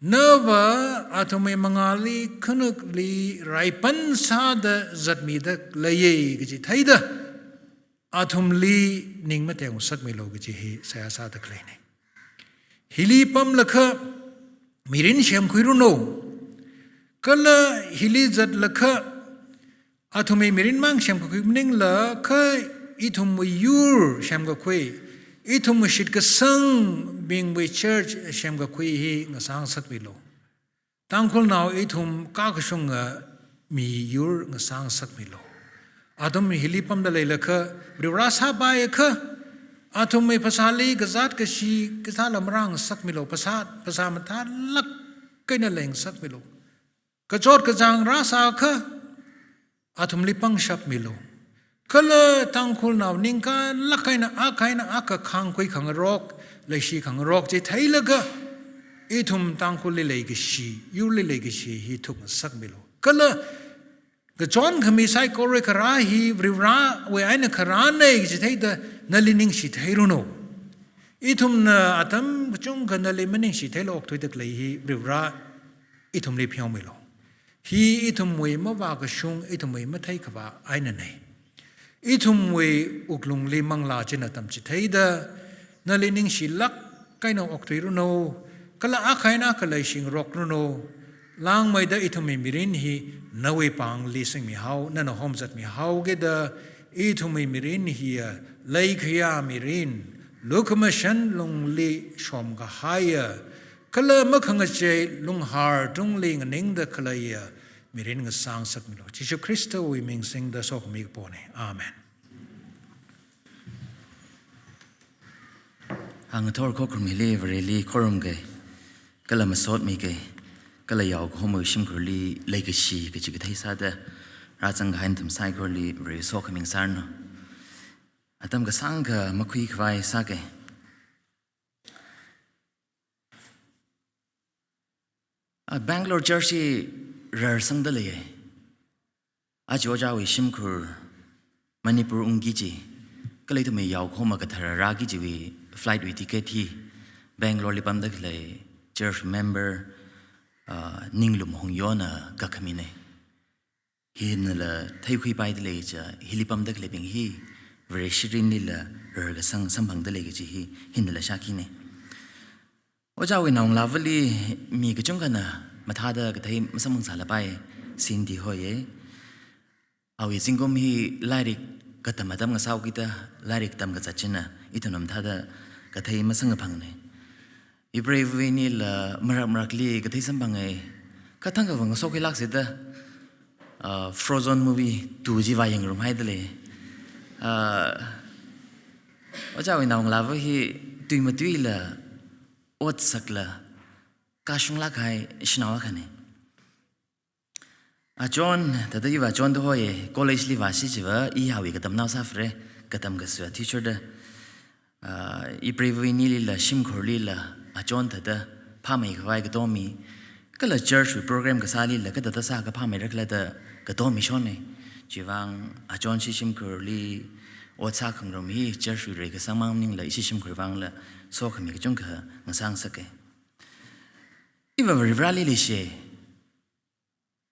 Nava athumwui mangāli khanukli raipan sāda zatmida leiya kaji theida, athumli ning mateng ngasakmilu kaji hi seihā sāda khaleina. Hili pamlakha mirin semkhuiranu. Kala hili zatlakha athumwui mirin mang semkakhui maningla kha ithumwui yur semkakhui, ithumwui shitkasangbingwui church semkakhui hi ngasāngasakmilu. Tangkhulnao ithum kakashunga miyur ngasāngasakmilu. Athum hili pamda leilakha, Varivara sāpaiakha, athumwui phasāli kazāt kashi kasāla marāngasakmilu, phasā, phasā mathālāk eina leingasakmilu. Kachot kachāng rāsākha, athumli pangshap milu. Kala Tangkhulnao ningkālāk eina akha eina akha khangkhui khangarok, leishi khangarok chi theilaga, ithum Tangkhulli leikashi, yurli leikashi hi thukngasakmilu. Kala kachon khami saikora kharā hi Varivarawui eina kharāna kaji theida nali ningshi theiranu. Ithumna atam kachungkha nali maningshi theila okthuida khalei hi Varivara ithumli pheomilu. Hi ithumwui mavākashung, ithumwui matheikhavā einana. Ithumwui wuklungli manglā china tamchitheida, nali ningshilāk eina okthuiranu, kala akha eina akha leishingarokranu, langmeida ithumwui mirin hi nawui pāngli singmihao, nana homzatmihao kida, ithumwui mirin hiya leikhayā mirin, lukhamashan lungli shomkahaiya, kala makhangachei lunghar tungli nganingda khaleiya mirin ngasāngasakmilu. Jishu Khristawui ming singda sokhami kapona. Amen. Hāngathor khokharum hili Vareli khorumga, kala masotmiga, kala yaokahomawui shimkhurli leikashi kachi kathei sāda rāzangkahai nathum saikorali Varewui sokhami ngasāranu. Atam kasāngkha makhuikhavai sāga. A Bangalore Church hi rarsangda leiya. Aja ojāwui shimkhur Manipur ungki kaji, kala ithumwui yaokahoma kathara rāki kajiwui flight wui ticket hi Bangalore li pamda khalei church member, ah, Ninglum Hongyo na kakhamina. Hinala theikhuipaida leiya, hili pamda khaleibing hi Vareshi mirinlila rarkasang samphangda lei kaji hi hinala shākhina. Ojāwui naongalāvali mi kachungkhana mathāda kathei masamphang sālapai, Cindy hoya. Awui zingkum hi lairik katam atam ngasāhaokida, lairik tamkazat china ithumna mathāda kathei masamphangna. Ipreivawui einila marak marakli kathei samphanga, kathang kavang ngasokkhuilāksida, ah, Frozen movie two chi vāyangngarumhaida lei. Ah, ojāwui naongalāva hi tui matuila, ot sakla, kashunglāk kahai shanao akhana. Achon, thāda iva achon da hoya, college li vāshi chiva, i hawui katamnao sāphara, katam kasua teacher da. Ah, ipreivawui einilila, shimkhurlila, achon thāda, phāmeikhavai katomi, kala church wui program kasālila, kathāda sākha phāmeirakhala da, katomi shonna. Chivang, achon chi shimkhurli, ot sākhangarum hi, church wui reikasang mang maningla, ishi shimkhur vangla, sokhami kachungkha ngasāngasaka. Iva Varivarali leishi.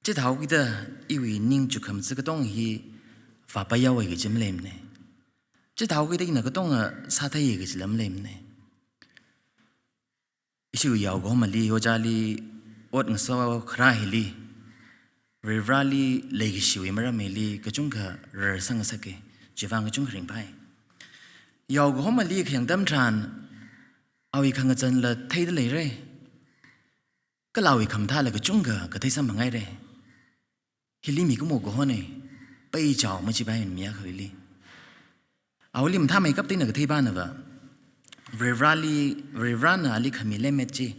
Chithāhaokida iwui ning chukhamsa katonga hi vāpaihaowa kaji maleimana. Chithāhaokida ina katonga sātheiya kajila maleimana. Ishiwui yaokahomali, ojāli, ot ngaso kharā hili, Varivarali leikashiwui maram hili kachungkha rarsangngasaka, chivang kachungkha ringphai. Yaokahomali khayang atam tharan, awui khangazanla theida leira. Kala awui khamathāla kachungkha kathei samphanghaira. Hili mikumo kahona, peichao machipaimana mi akhawuili. Awuili mathāmeikapta ina kathei pānava, Varivarali, Varivarana ali khami lemmet chi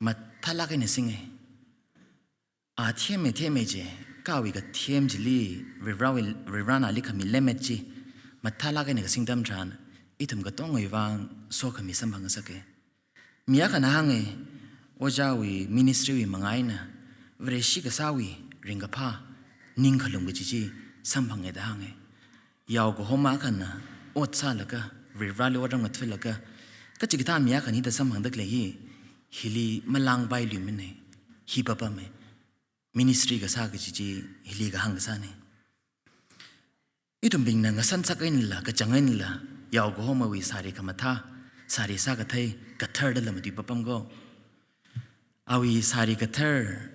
mathālāk eina singa. A themmi themmi chi, kha awui kathem chili, Varivarawui, Varivarana ali khami lemmet chi mathālāk eina kasing atam tharan, ithum katongawui vang sokhami samphangngasaka. Mi akhana hānga, ojāwui ministry wui manga eina, Vareshi kasāwui ringkaphā, ning khalum kaji chi samphanga da hānga. Yaokahoma akhana ot sālaga, Varivarali otram ngathalaga, kachikathā mi akhana hithāda samphangda khalei hi, hili malāngpailuimane, hi papame. Ministry kasā kaji chi hili kahāng kasāne. Ithumbingna ngasansak einala, kachang einala, yaokahomawui sāri khamathā, sāri sākathei, kathar dala matui papam ko. Awui sāri kathar,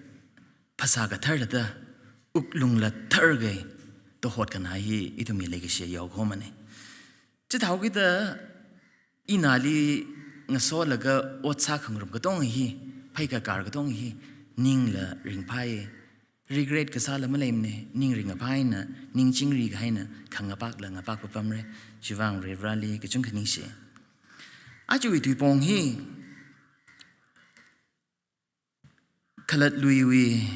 phasā kathar thāda, wuklungla tharkahai, da hotkhana hi ithumwui leikashi yaokahomane. Chithāhaokida, ina ali ngasolaga ot sākhangarum katonga hi, phei kakar katonga hi, ningla ringphai, regret kasāla maleimane, ning ringphai eina, ning chingri kahai eina, khangapakla ngapak papamre, chivāng Varivarali kachungkha ningshi. Ajawui tuipong hi, Khalatlui wui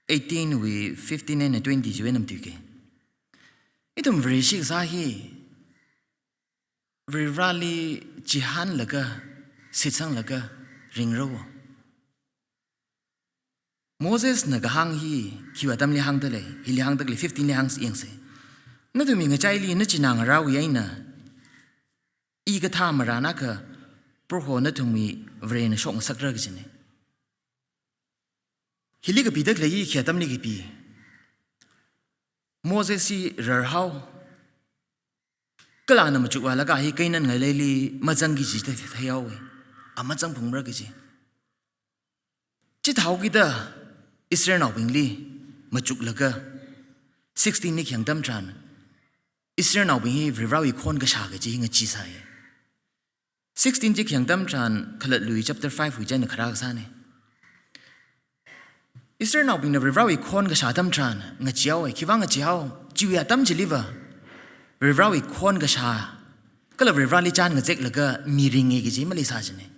eighteen wui fifteen eina twenty chiwui eina matuike. Ithum Vareshi kasā hi, Varivarali chihānlaga, shitsanglaga, ringrao. Mosesna kahāng hi, khiwui atamli hāngdalei, hili hāngdalei, fifteen li hāng yangse. Nathumwui ngachaili, nachinā ngarāwui eina, i kathā marān akha, Proho nathumwui Varena shokngasakra kajine. Hili kapidalei hi khi atamli kapi. Moses hi rarhao. Kala ana machuklaga hi Canaan ngaleili mazangki kaji theihaowe. Amazang phungmara kaji. Chithāhaokida Israelnaobingli machuklaga sixteen li khayang atam tharan, Israelnaobing hi Varivarawui khon kashā kaji hi ngachisai. Sixteen chi khayang atam tharan Khalatlui chapter five wui china kharā kasāne. Israelnaobingna Varivarawui khon kashā atam tharan ngacheehaowe, khiwui vang ngacheehao, chiwui atam chiliva Varivarawui khon kashā, kala Varivarali chān ngazeklaga mi ringe kaji maleisā jine.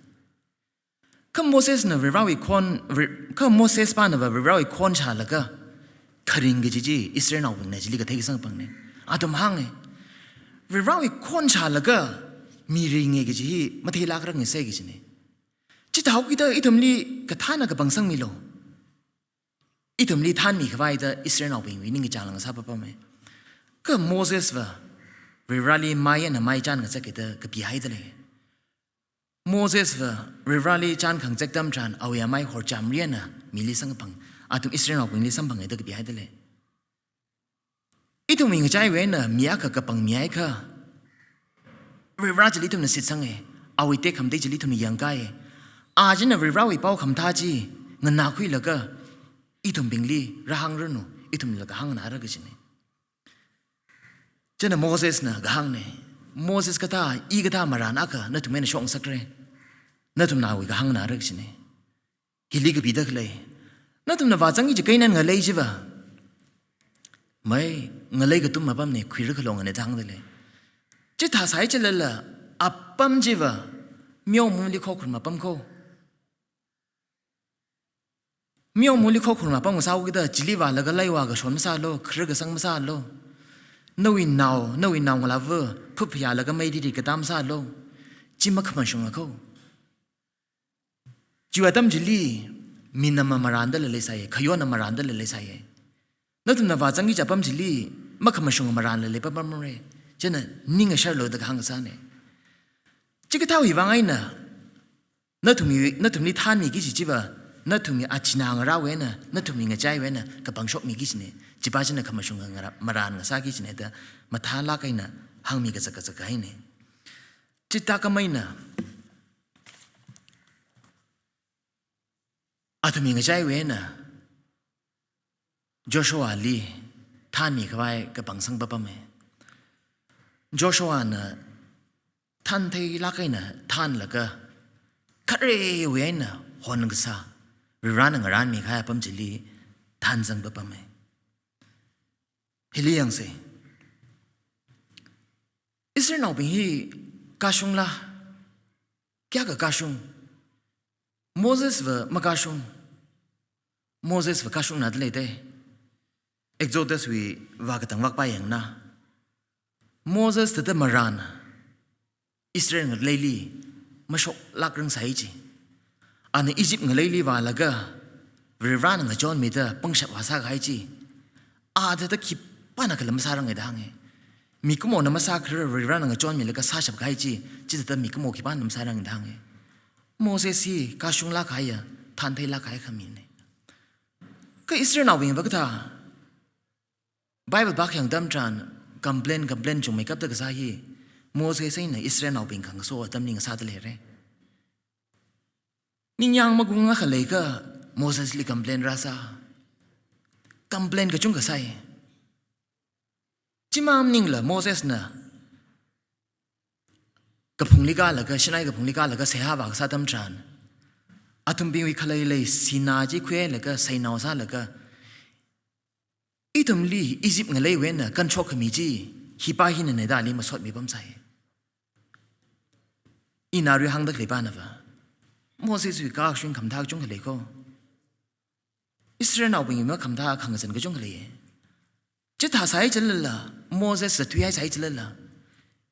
Kha Mosesna Varivarawui khon, Vari-, kha Moses panava Varivarawui khon shālaga kharing kaji chi Israelnaobingna chili kathei kasangpangne. Athum hānge, Varivarawui khon shālaga mi ringe kaji hi matheilākrang ngasai kajine. Chithāhaokida ithumli kathāna kapangsangmilu. Ithumli thanmi khavaida Israelnaobingwui ningkachāng lang sā papame. Kha Mosesva Varivarali mai eina mai chān ngazekida kapihaidalei. Mosesva Varivarali chān khangazek atam tharan awui amai horchamri eina mili samkaphang, athum Israelnaobingli samphanga da kapihaidalei. Ithumwui ngachaiwui eina mi akha kapangmi akha, Varivara chili ithumna shitsange, awui tekhamatei chili ithumna yangkāye. A china Varivarawui pao khamathā chi nganākhuilaga ithumli rāhāngranu, ithumla kahāng nganāra kajine. China Mosesna kahāngne, Moses kathā, i kathā marān akha nathum eina shokngasakre. Nathumna awui kahāng nganāra kajine. Hili kapidalei. Nathumna vāzangki kaji Canaan ngalei chiva, mai, ngalei katum apamne, khuira khalongane da hāngdalei. Chithāsai chilala, apam chiva meomali khokharum apam ko. Meomali khokharum apam ngasāhaokida chili vālaga laiwa kashon masālu, khara kasang masālu. Nawui nao, nawui naongalāva phuphayālaga mei ritrit katā masālu. Chi makhamashunga ko. Chiwui atam chili minamna marāndala leisāye, khayonna marāndala leisāye. Nathumna vāzangki kaji apam chili makhamashunga marānla leipapamre. China ning ngasharlu da kahāng kasāne. Chikathāwui vang eina, nathumwui, nathumli thanmiki kaji chiva, nathumwui achinā ngarāwui eina, nathumwui ngachaiwui eina kapangshokmiki kajine. Chiva china khamashunga ngara-, marān ngasāki kajine da mathālāk eina hāngmi kazak kazak kahaine. Chithākhamei eina, athumwui ngachaiwui eina Joshuali thanmi khavai kapangsang papame. Joshuana thantheilāk eina thanlaga, kharewui eina hon kasā, Varivarana ngarānmi kahai apam chili thanzang papame. Hili yangse. Israelnaobing hi kashungla, kayākha kashung. Mosesva makashung. Mosesva kashungnadalei te. Exodus wui vākatang vākpai yangna. Moses thāda marān Israel ngaleili mashoklākrang sāi chi. Ana Egypt ngaleili vālaga Varivarana ngachonmida pangshap vāsā kahai chi. A thāda khipānakhala masārange da hānge. Mikumona masākharar Varivarana ngachonmilaga sāshap kahai chi, chithāda mikumo khipāna masārange da hānge. Moses hi kashunglāk kahaiya, thantheilāk kahai khamina. Kha Israelnaobing va kathā, Bible pākhayang atam tharan, complain, complain chungmeikapta kasā hi, Moses eina Israelnaobing khangaso atamli ngasāda leira. Ningyāng magung akha leikha Mosesli complain rāsā. Complain kachungkha sāi. Chimang maningla Mosesna kaphungli kālaga, Sinai kaphungli kālaga seihā vākasā atam tharan, athumbingwui khaleilei sinā chi khuilaga, seinao sālaga, ithumli Egypt ngaleiwui eina kanshok khami chi, hipā hinana da ali masotmi pamsai. Ina arui hāngda khalei pāna va, Moseswui kashung khamathā kachungkha lei ko. Israelnaobingwui makhamathā khangazan kachungkha lei. Chithā sāi chilala, Moses zathuihai sāi chilala,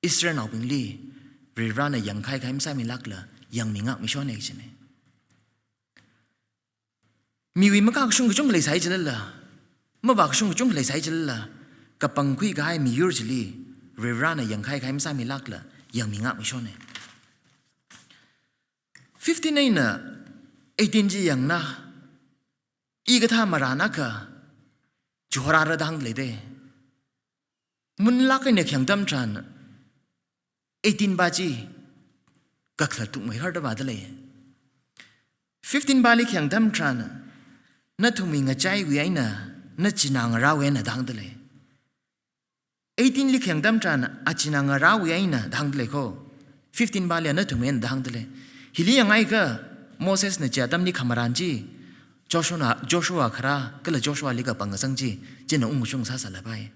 Israelnaobingli Varivarana yangkahai kahai masāmilākla, yangmi ngākmishona kajina. Miwui makakashung kachungkha leisai chilala, mavākashung kachungkha leisai chilala, kapangkhui kahai miyur chili Varivarana yangkahai kahai masāmilākla, yangmi ngākmishona. Fifteen eina eighteen chi yangna, i kathā marān akha chihorāra da hāngda lei de. Munlāk eina khayang atam tharan, eighteen pā chi kakhalat tukmei harda vāda lei. Fifteen pāli khayang atam tharan, nathumwui ngachaiwui eina, nachinā ngarāwui eina da hāngda lei. Eighteen li khayang atam tharan, achinā ngarāwui eina da hāngda lei ko. Fifteen pāli nathumwui eina da hāngda lei. Hili yangakha Mosesna chi atamli khamarān chi, Joshua, Joshua kharā, kala Joshuali kapangkasang chi, china ungshung sāsālapai.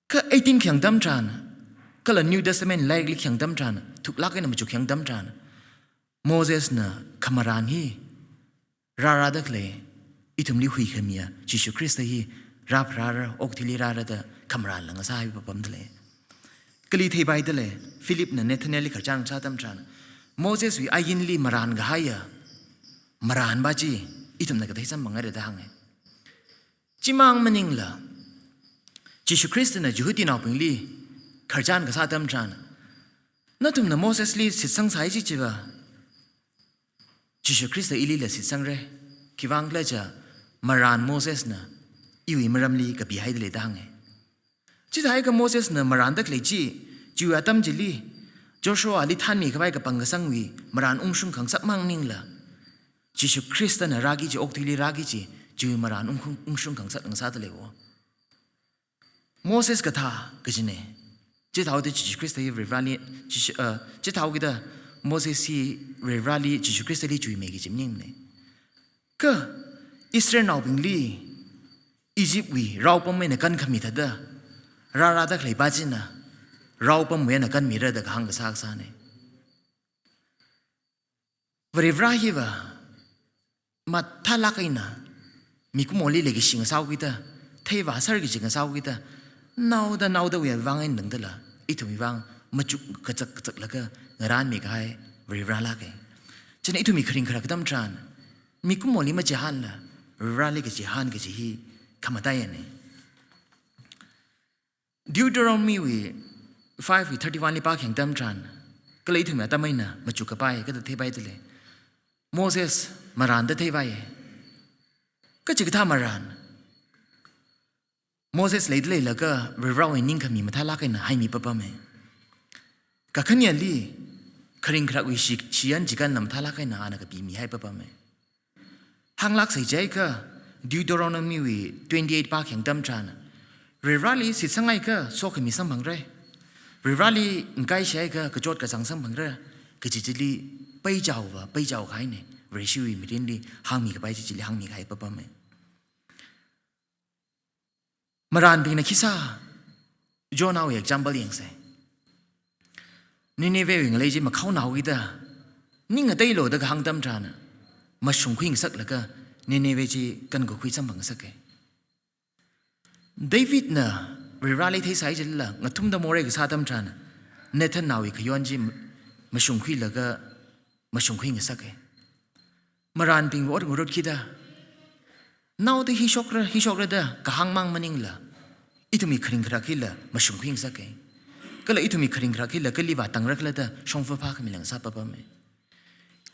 Kha eighteen khayang atam tharan, kala New Testament lairikli khayang atam tharan, thuklāk eina machuk khayang atam tharan, Mosesna khamarān hi rārāda khalei, ithumli huikhamiya Jishu Khrista hi rāpharāra, okathuili rāra da khamarānla ngasāhai papamda lei. Kali theipaida lei, Philipna Nathanaelli khararchan sā atam tharan, Moseswui ainli marān kahaiya marān pā chi ithumna kathei samphangra da hānga. Chimang maningla, Jishu Khristana Jihudinaobingli khararchan kasā atam tharan, nathumna Mosesli shitsang sāi chi chiva, Jishu Khrista ilila shitsangra, khiwuivang khala jiakha marān Mosesna iwui maramli kapihaida lei da hānga. Chithākha Mosesna marānda khalei chi, chiwui atam chili, Joshuali thanmikhavai kapangkasangwui marān ungshung khangasak mang maningla, Jishu Khristana rāki kaji, okathuili rāki kaji, chiwui marān ungshung, ungshung khangasak ngasāda lei wo. Moses kathā kajina. Chithāhaoda Jishu Khrista hi Varivarali, Jishu, uh, chithāhaokida Moses hi Varivarali, Jishu Khristali chuimei kaji maningmana. Kha Israelnaobingli Egyptwui raopamwui eina kankhami thāda rārāda khalei pā china raopamwui eina kanmira da kahāng kasā kasāna. Varivara hiva mathālāk eina mikumoli leikashi ngasāhaokida, theivāser kaji ngasāhaokida, naoda naodawui vang eina tangdala, ithumwui vang machuk kazak kazaklaga ngarānmi kahai Varivaralāka. China ithumwui kharing kharak atam tharan, mikumoli machihānla, Varivarali kachihān kaji hi khamataiyana. Deuteronomywui five wui thirty-one li pākhayang atam tharan, kala ithumwui atam eina machuk kapai kathā theipaida lei. Moses marānda theipaiya. Kachi kathā marān? Moses leida leilaga Varivarawui ningkhami mathālāk eina haimi papama. Kakhaneli kharing kharakwui shi, shiyan chikanla mathālāk eina ana kapimihai papama. Hānglāksei jiakha, Deuteronomywui twenty-eight pākhayang atam tharan, Varivarali shitsangakha sokhami samphangra, Varivarali ngakaishakha kachot kachāng samphangra, kaji chili peichaova, peichao kahaina, Vareshiwui mirinli hāngmi kapai chi chili hāngmi kahai papama. Marānbingna khi sā, Jonahwui example yangsei. Ninevehwui ngalei chi makhaonahaokida, ning ngateilu da kahāng atam tharan, mashungkhui ngasaklaga Nineveh chi kankakhui samphang ngasaka. Davidna Varivarali theisai chilala, ngathumda morei kasā atam tharan, Nathannaowui khayon chi mashungkhuilaga mashungkhui ngasaka. Marānbingwui ot ngarut kida, naoda hi shokra, hi shokra da kahāng mang maningla, ithumwui kharing kharak hila mashungkhui ngasaka. Kala ithumwui kharing kharak hila kali vātangra khala da shongfa phākhamila ngasā papama.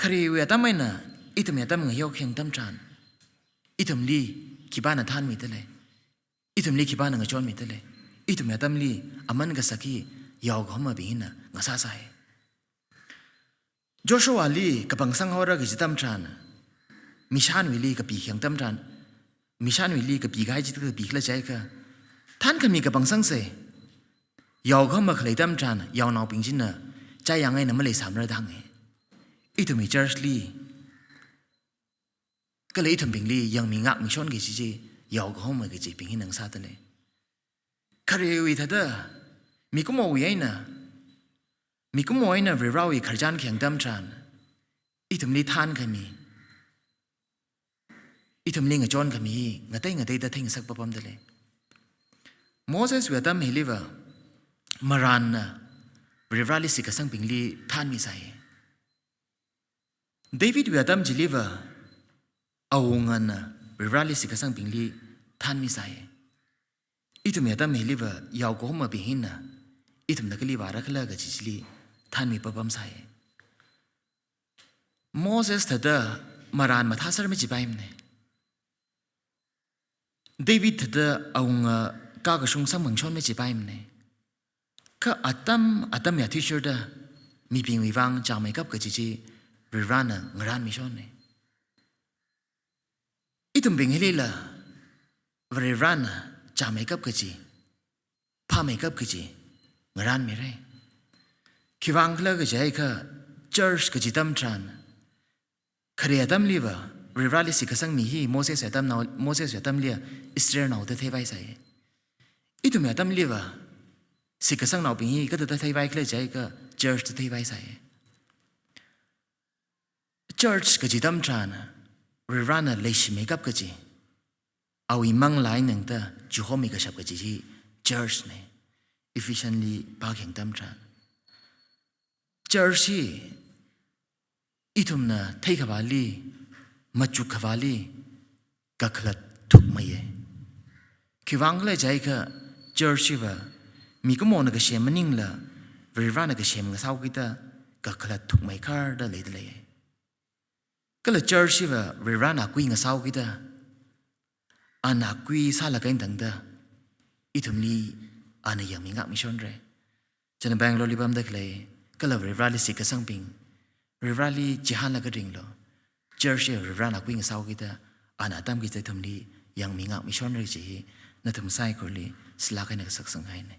Kharewui atam eina ithumwui atam ngayok khayang atam tharan, ithumli khipāna thanmida lei, ithumli khipāna ngachonmida lei, ithumwui atamli aman kasak hi yaokahomabing hina ngasāsai. Joshuali kapangsang haora kaji atam tharan, mishanwuili kapi khayang atam tharan, mishanwuili kapi kahai chi kapikhala jiakha, thankhami kapangsangsa, yaokahoma khalei atam tharan yaonaobing china chayang eina maleisāmara da hānga. Ithumwui church li kala ithumbingli yangmi ngākmishon kaji chi yaokahoma kajibing hina ngasāda lei. Kharewui thāda, mikumowui eina, mikumo eina Varivarawui khararchan khayang atam tharan, ithumli thankhami, ithumli ngachonkhami hi ngatei ngateida theingasak papamda lei. Moseswui atam hiliva marānna Varivarali shitkasangbingli thanmisai. Davidwui atam chiliva awungana Varivarali shitkasangbingli thanmisai. Ithumwui atam hiliva yaokahomabing hina ithumna kali vārakhala kaji chili thanmi papamsai. Moses thāda marān mathāser machipaimana. David thāda awunga kakashung samphangshon machipaimana. Kha atam atamwui athishurda mibingwui vang chāngmeikap kaji chi Varivarana ngarānmishonna. Ithumbing hilila Varivarana chāngmeikap kaji, phāmeikap kaji ngarānmira. Khiwuivang khala kajiakha, church kaji atam tharan, khare atamliva Varivarali shitkasangmi hi Moseswui atamnao, Moseswui atamliva Israelnaoda theivaisai. Ithumwui atamliva shitkasangnaobing hi kathāda theivaikhala jiakha, church da theivaisai. Church kaji atam tharan Varivarana leishimeikap kaji, awui manglā eina tangda chihomi kashap kaji hi church na. Ephesians li pākhayang atam tharan, church hi ithumna theikhavāli, machukkhavāli kakhalat thukmeiya. Khiwuivang khala jiakha, church hiva mikumona kasem maningla Varivarana kasem ngasāhaokida kakhalat thukmeikharda leida leiya. Kala church hiva Varivarana kui ngasāhaokida, ana kui sālāk eina tangda ithumli ana yangmi ngākmishonra. China Bangalore li pamda khalei, kala Varivarali shitkasangbing, Varivarali chihānlaga ringlu. Church hi Varivarana kui ngasāhaokida, ana atam kachida ithumli yangmi ngākmishonra kaji hi nathum saikorali seihā eina kasak sanghaina.